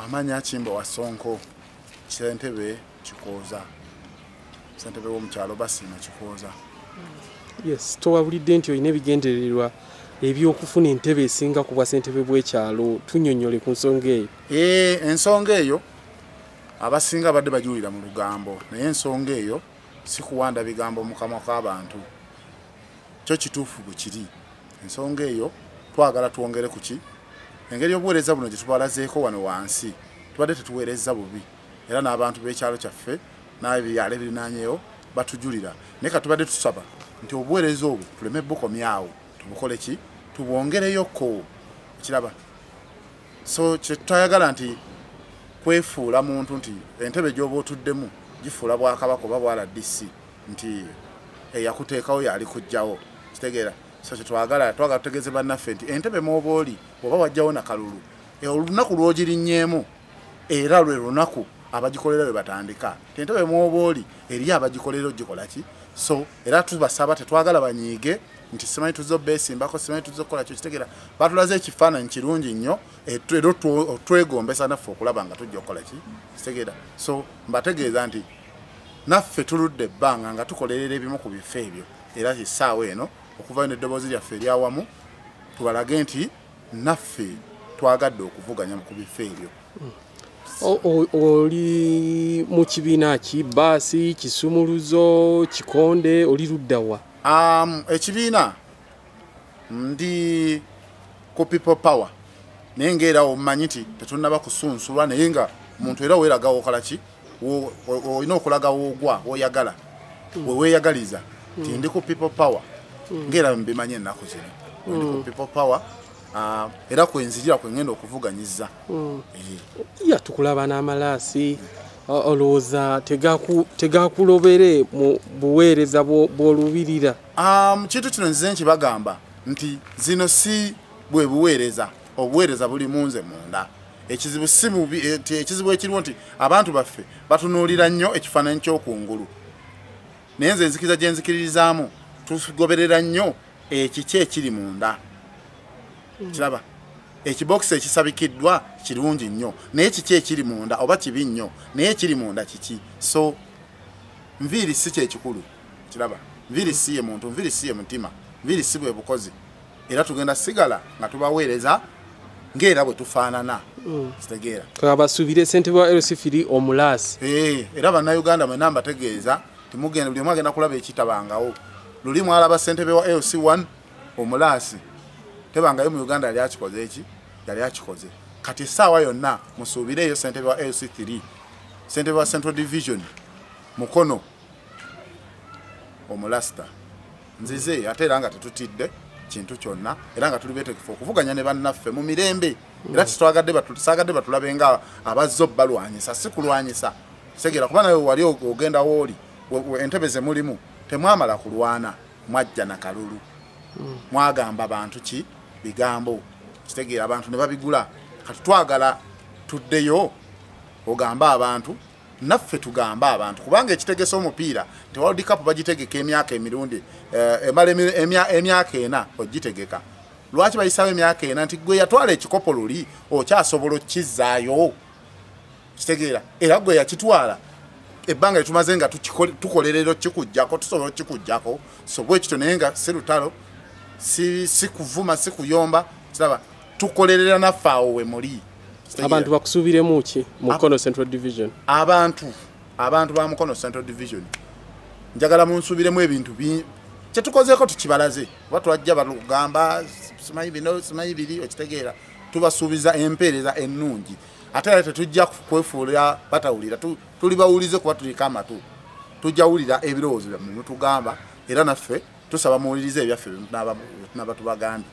Amanya Kimbowa Ssonko, Ssentebe Kikooza, ssentebe w'omukyalo Basiima Kikooza. Yes, towabulidde nti olina ebigendererwa ebyokufuna entebe esinga ku bwa ssentebe bw'ekyalo, tunnyonnyole ku nsonga eyo. Ensonga eyo abasinga badde bajuwulira mu lugambo, naye ensonga eyo si kuwanda bigambo mu kamwa k'abantu, kyo kituufu bwe kiri. Ensonga eyo twagala twongere ku ki engeri y'obuweereza buno gye tubalazeeko wano wansi, tubadde tetuweereza bubi, era n'abantu b'ekyalo kyaffe n'ebyalo ebirinaanyeewo batujulira, naye ka tubadde tusaba nti obuweereza obwo tuleme bukomyawo, tubukole ki, tubwongereyoko, ekiraba. So kyetutayagala nti kwefuula muntu nti entebe gy'oba otuddemu gifuula bwakabaka oba bwa RDC nti eyakuteekawo yali kujjawo, kitegeera. So kyetwagala, twagala tutegeeze bannaffe nti entebe mw'oba oli oba wajjawo nakalulu, olunaku lw'ogirinnyeemu era lwe lunaku abagikolera lwe batandika. Entebe mw'oba oli eri abagikolera ogikola ki. So era tubasaba, tetwagala banyiige nti simanyi tuzze obbeesimbako, simanyi tuzze okukola kyo, kitegeera. Batulaze ekifaananyi kirungi nnyo, era otwegombesa naffe okulaba nga tujja okukola ki, kitegeera. So mbategeeza nti naffe tuludde ebbanga nga tukolerera ebimu ku bifo ebyo, era essaawa eno okuvayo n'eddoboozi lyaffe eryawamu tubalage nti naffe twagadde okuvuganya ku bifo ebyo. Oli mu kibiina ki? Baasi, Kisumuluzo, Kikonde, oli ludda wa? Ekibiina ndi ku People Power, naye ng'era omanyi nti tetunnaba kusunsulwa, naye nga muntu era weeraga wokola ki, olina okulaga woogwa woyagala, weweeyagaliza nti ndi ku People Power, ng'era mbimanyi ennaku zino ndi ku People Power, era kwenzijira kwengenda okuvuganyiza. Ya tukulaba n'amalaasi, olowooza tegakulobere mu buweereza bw'olubirira? Kintu kino nzize nkibagamba nti zino si bwe buweereza, obuweereza buli mu nze munda. Ekizibu si bubi, ekizibu ekiriwo nti abantu baffe batunuulira nnyo ekifaananyi ky'okungulu, naye nze nzikiriza gye nzikiririzaamu tugoberera nnyo ekiki ekiri munda. Kiraba ekibokisi ekisabikiddwa kirungi nnyo, naye kiki ekiri munda oba kibi nnyo, naye ekiri munda kiki. So nviiri si kyekikulu, kiraba nviiri si ye muntu, nviiri si ye mutima, nviiri si bwe bukozi, era tugenda sigala nga tubaweereza ng'era bwe tufaanana, kitegeera. Abasuubire ssentebe wa LC3 omulaasi. Era bannayuganda mwenna mbategeeza timugenda, buli omu agenda kulaba ekitabangawo. Luli mwalaba ssentebe wa LC1 omulaasi, tebangayo mu Uganda yali akikoze eki, yali akikoze. Kati essaawa yonna musuubireeyo ssentebe wa LC3, ssentebe wa Central Division Mukono omulasita. Nzize ate era nga tetutidde kintu kyonna, era nga tuli beetegefu okuvuganya ne bannaffe mu mirembe, era saagadde batulabe nga abazze obbalwanyisa, si kulwanyisa, kitegeera, kuba nawe wali ogenda wooli entebe ze mulimu temwamala kulwana, mwajja na kalulu, mwagamba bantu ki bigambo, kitegeera, abantu ne babigula. Kati twagala tuddeyo ogambe abantu, naffe tugambe abantu, kubanga ekitegesa omupiira nti World Cup bagitegeka emyaka emirundi emala emyaka 4 ogitegeka. Lwaki bayisawo emyaka 4 nti gwe yatwala ekikopo luli okyasobola okkizzaayo, kitegeera, era gwe yakitwala ebbanga lyetumaze nga tukolerera okikuggyako, tusobola okikuggyako. So bwe kityo, naye nga si lutalo, si kuvuma, si kuyomba, kiraba tukolerera naffe awo we muli. Abantu bakusuubiremu ki Mukono Central Division? Abantu ba Mukono Central Division njagala munsuubiremu ebintu kyetukozeeko tukibalaze, oba twajja batugamba simanyi bino simanyi biri, okitegeera. Tubasuubiza empeereza ennungi, ate era tetujja kwefuula batawulira, tuli bawulize kuba tuliko amatu, tujja wulira ebirowoozo byammwe mutugamba, era naffe tusaba muwulirize ebyaffe bye tunaaba tubagambye.